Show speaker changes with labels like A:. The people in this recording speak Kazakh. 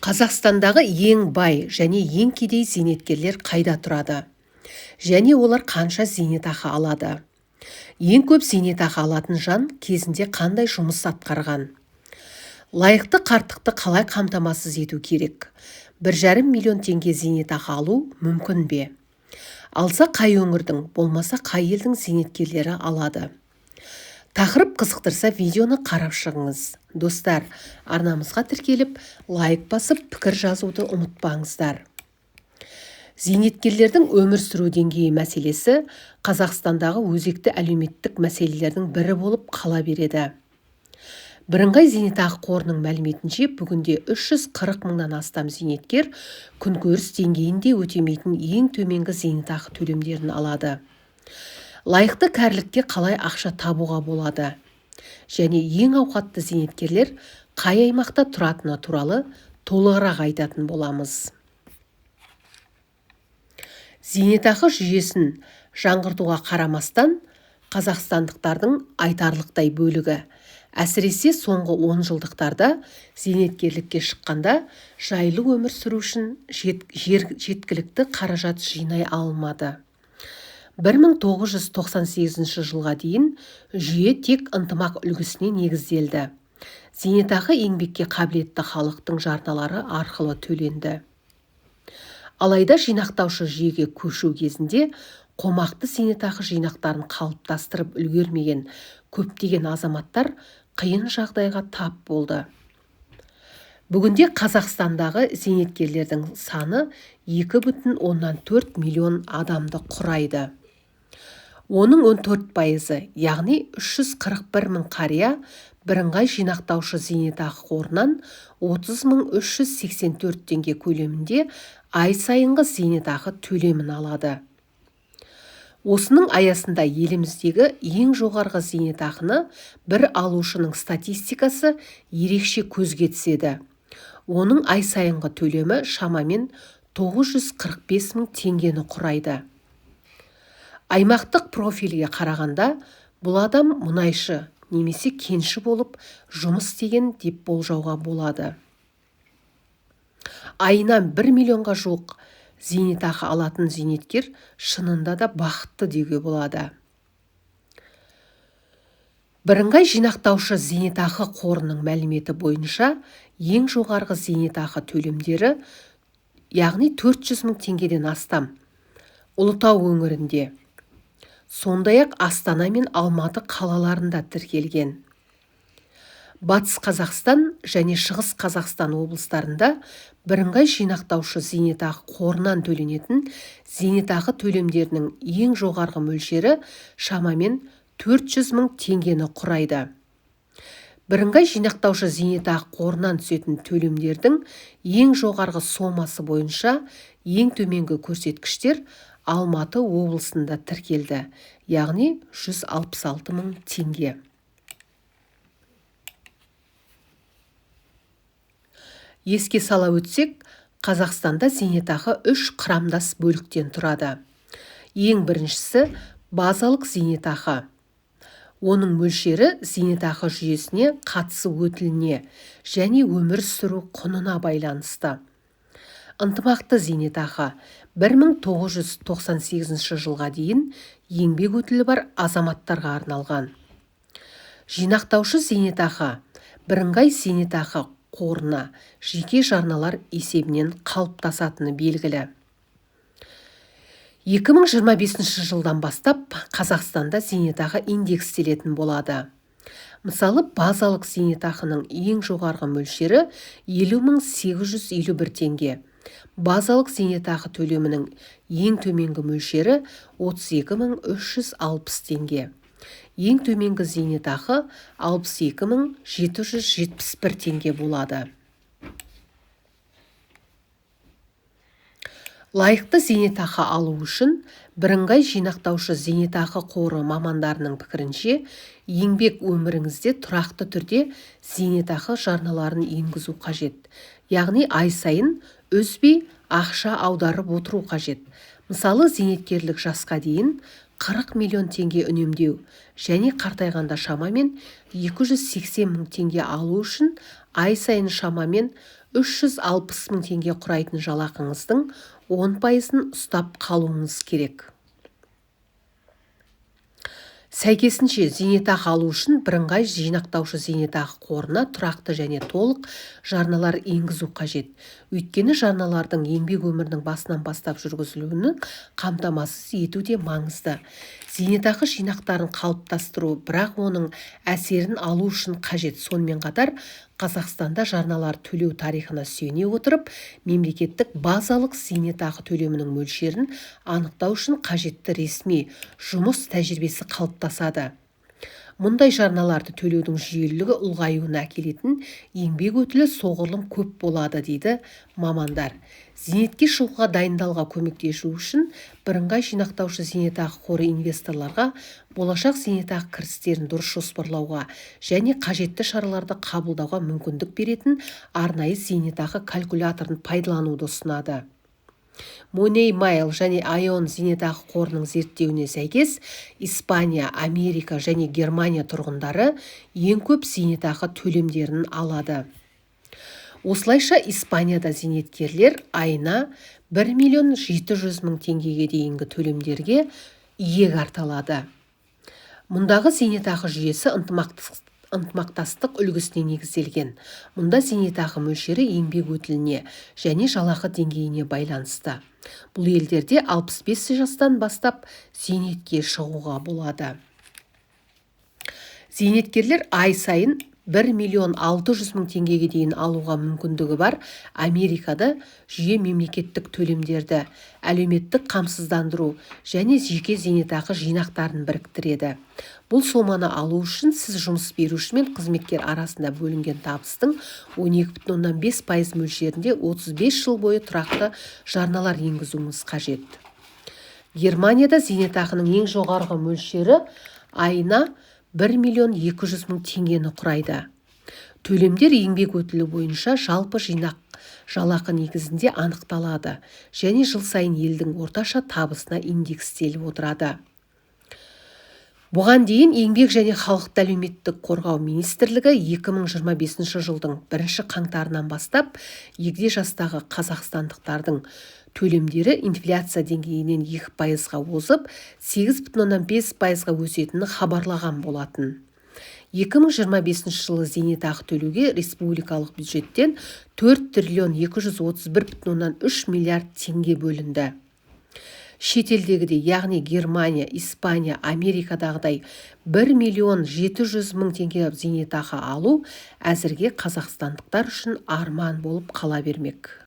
A: Қазақстандағы ең бай және ең кедей зейнеткерлер қайда тұрады? Және олар қанша зейнетақы алады? Ең көп зейнетақы алатын жан кезінде қандай жұмыс атқарған? Лайықты қарттықты қалай қамтамасыз ету керек? 1,5 миллион теңге зейнетақы алу мүмкін бе? Алса қай өңірдің, болмаса қай елдің зейнеткерлері алады? Тақырып қызықтырса, видеоны қарап шығыңыз. Достар, арнамызға тіркеліп, лайк басып, пікір жазуды ұмытпаңыздар. Зейнеткерлердің өмір сүру деңгейі мәселесі Қазақстандағы өзекті әлеуметтік мәселелердің бірі болып қала береді. Бірыңғай зейнетақы қорының мәліметінше, бүгінде 340 мыңнан астам зейнеткер күнкөріс деңгейін де өтемейтін ең төменгі зейнетақы төлемдерін алады. Лайықты кәрілікке қалай ақша табуға болады? Және ең ауқатты зейнеткерлер қай аймақта тұратыны туралы толығырақ айтатын боламыз. Зейнетақы жүйесін жаңғыртуға қарамастан, қазақстандықтардың айтарлықтай бөлігі, әсіресе соңғы 10 жылдықтарда зейнеткерлікке шыққанда жайлы өмір сүру үшін жеткілікті қаражат жинай алмады. 1998 жылға дейін жүйе тек ынтымақ үлгісіне негізделді. Зейнетақы еңбекке қабілетті халықтың жарналары арқылы төленді. Алайда жинақтаушы жүйеге көшу кезінде қомақты зейнетақы жинақтарын қалыптастырып үлгермеген көптеген азаматтар қиын жағдайға тап болды. Бүгінде Қазақстандағы зейнеткерлердің саны 2,4 миллион адамды құрайды. Оның 14%, яғни 341 мың қария бірыңғай жинақтаушы зейнетақы қорынан 30 384 теңге көлемінде ай сайынғы зейнетақы төлемін алады. Осының аясында еліміздегі ең жоғарғы зейнетақыны бір алушының статистикасы ерекше көзге түседі. Оның ай сайынғы төлемі шамамен 945 мың теңгені құрайды. Аймақтық профильге қарағанда, бұл адам мұнайшы немесе кенші болып жұмыс істеген деп болжауға болады. Айына 1 миллионға жуық зейнетақы алатын зейнеткер шынында да бақытты деуге болады. Бірыңғай жинақтаушы зейнетақы қорының мәліметі бойынша, ең жоғарғы зейнетақы төлемдері, яғни 400 мың теңгеден астам, Ұлытау өңірінде, сондай-ақ Астана мен Алматы қалаларында тіркелген. Батыс Қазақстан және Шығыс Қазақстан облыстарында бірыңғай жинақтаушы зейнетақы қорынан төленетін зейнетақы төлемдерінің ең жоғарғы мөлшері шамамен 400 мың теңгені құрайды. Бірыңғай жинақтаушы зейнетақы қорынан түсетін төлемдердің ең жоғарғы сомасы бойынша ең төменгі көрсеткіштер Алматы облысында тіркелді, яғни 166 мың теңге. Еске сала өтсек, Қазақстанда зейнетақы үш құрамдас бөліктен тұрады. Ең біріншісі базалық зейнетақы. Оның мөлшері зейнетақы жүйесіне қатысу өтіліне және өмір сүру құнына байланысты. Ынтымақты зейнетақы 1998 жылға дейін еңбек өтілі бар азаматтарға арналған. Жинақтаушы зейнетақы бірыңғай зейнетақы қорына жеке жарналар есебінен қалыптасатыны белгілі. 2025 жылдан бастап Қазақстанда зейнетақы индекстелетін болады. Мысалы, базалық зейнетақының ең жоғарғы мөлшері 50 851 теңге. Базалық зейнетақы төлемінің ең төменгі мөлшері 32 360 теңге. Ең төменгі зейнетақы 62 771 теңге болады. Лайықты зейнетақы алу үшін, бірыңғай жинақтаушы зейнетақы қоры мамандарының пікірінше, еңбек өміріңізде тұрақты түрде зейнетақы жарналарын енгізу қажет. Яғни ай сайын үзбей ақша аударып отыру қажет. Мысалы, зейнеткерлік жасқа дейін 40 миллион теңге үнемдеу және қартайғанда шамамен 280 мың теңге алу үшін ай сайын шамамен 360 мың теңге құрайтын жалақыңыздың 10%-ын ұстап қалуыңыз керек. Сәйкесінше, зейнетақы алу үшін бірыңғай жинақтаушы зейнетақы қорына тұрақты және толық жарналар енгізу қажет. Өйткені жарналардың еңбек өмірінің басынан бастап жүргізілуін қамтамасыз ету де маңызды. Зейнетақы жинақтарын қалыптастыру, бірақ оның әсерін алу үшін қажет. Сонымен қатар, Қазақстанда жарналар төлеу тарихына сүйене отырып, мемлекеттік базалық зейнетақы төлемінің мөлшерін анықтау үшін қажетті ресми жұмыс тәжірибесі қалыптасады. Мұндай жарналарды төлеудің жүйелілігі ұлғаюына әкелетін еңбек өтілі соғұрлым көп болады, дейді мамандар. Зейнетке шығуға дайындалуға көмектесу үшін бірыңғай жинақтаушы зейнетақы қоры инвесторларға болашақ зейнетақы кірістерін дұрыс жоспарлауға және қажетті шараларды қабылдауға мүмкіндік беретін арнайы зейнетақы калькуляторын пайдалануды ұсынады. Money Mail және Aon зейнетақы қорының зерттеуіне сәйкес, Испания, Америка және Германия тұрғындары ең көп зейнетақы төлемдерін алады. Осылайша, Испанияда зейнеткерлер айына 1 миллион 700 мың теңгеге дейінгі төлемдерге иек арта алады. Мұндағы зейнетақы жүйесі ынтымақтастық үлгісіне негізделген. Мұнда зейнетақы мөлшері еңбек өтіліне және жалақы деңгейіне байланысты. Бұл елдерде 65 жастан бастап зейнетке шығуға болады. Зейнеткерлер ай сайын 1 миллион 600 мың теңгеге дейін алуға мүмкіндігі бар. Америкада жүйе мемлекеттік төлемдерді, әлеуметтік қамсыздандыру және жеке зейнетақы жинақтарын біріктіреді. Бұл соманы алу үшін сіз жұмыс беруші мен қызметкер арасында бөлінген табыстың 12,5% мөлшерінде 35 жыл бойы тұрақты жарналар енгізуіңіз қажет. Германияда зейнетақының ең жоғарғы мөлшері айына 1 миллион 200 мың теңгені құрайды. Төлемдер еңбек өтілі бойынша жалпы жинақ жалақы негізінде анықталады және жыл сайын елдің орташа табысына индекстеліп отырады. Бұған дейін Еңбек және халықты әлеуметтік қорғау министрлігі 2025 жылдың бірінші қаңтарынан бастап егде жастағы қазақстандықтардың төлемдері инфляция деңгейінен 2%-ға озып, 8,5%-ға өсетінін хабарлаған болатын. 2025 жылы зейнетақы төлеуге республикалық бюджеттен 4 триллион 231,3 миллиард теңге бөлінді. Шетелдегідей, яғни Германия, Испания, Америкадағыдай 1 миллион 700 мың теңге зейнетақы алу әзірге қазақстандықтар үшін арман болып қала бермек.